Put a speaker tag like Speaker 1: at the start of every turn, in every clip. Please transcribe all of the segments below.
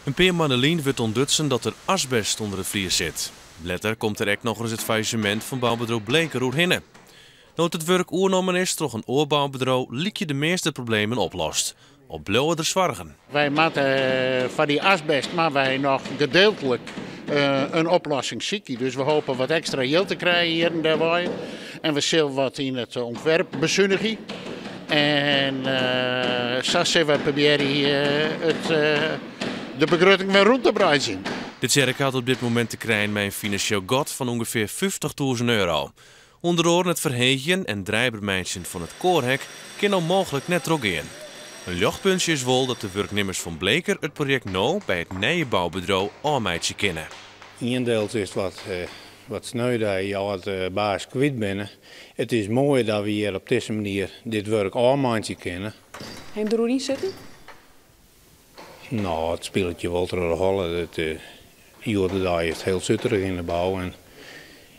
Speaker 1: In pear moanne lyn wurdt ûntdutsen dat der asbest ûnder it flier sit. Letter komt der ek nochris it faillissemint fan boubedriuw Bleker oerhinne. No't it wurk oernommen is troch in oar boubedriuw lykje de measte problemen oplost. Al bliuwe der soargen.
Speaker 2: Wy moatte foar dy asbest moatte wy noch gedeeltlik in oplossing sykje. Dus we hoopje wat ekstra jild te krijen hjir en dêrwei. En we sille wat yn it ûntwerp besunigje. En sa sille wy probearje it, de begrutting wer rûn te breidzjen.
Speaker 1: De tsjerke hat op dit momint te krijen mei in finansjeel gat fan ûngefear 50.000 euro. Under oaren it ferheegjen en draaiber meitsjen fan it koarhek kin no mooglik net trochgean. In ljochtpuntsje is wol dat de wurknimmers fan Bleker it projekt no by it nije boubedriuw ôfmeitsje kinne.
Speaker 3: Ien diels is wat, wat sneu dat je âld baas kwyt binne. It is moai dat we hjir op dizze manier dit wurk ôfmeitsje kinne.
Speaker 4: Ha jim deroer yn sitten?
Speaker 3: No, it spilet je wol troch de holle. It, hjoed-de-dei is it hiel suterich yn de bou. En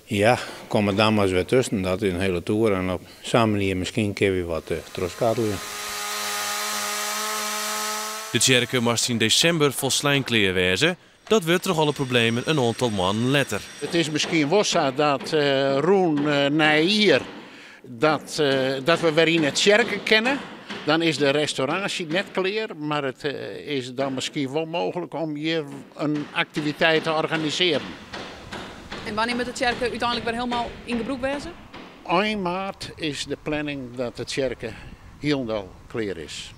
Speaker 3: ja, kom der dan mar ris wer tusken. Dat is in hiele toer. En op sa'n manier miskien kinne we wat trochskattelje.
Speaker 1: De tsjerke moast yn desimber folslein klear wêze. Dat wurdt troch alle problemen in oantal moannen letter.
Speaker 2: It is miskien wol sa dat rûn nijjier dat, dat we wer yn 'e tsjerke kinne. Dan is de restauraasje net klear, mar it is dan miskien wol mooglik om hjir in aktiviteit te organisearjen.
Speaker 4: En wannear moat de tsjerke úteinlik wer hielendal yn gebrûk wêze?
Speaker 2: Ein maart is de planning dat de tsjerke hielendal klear is.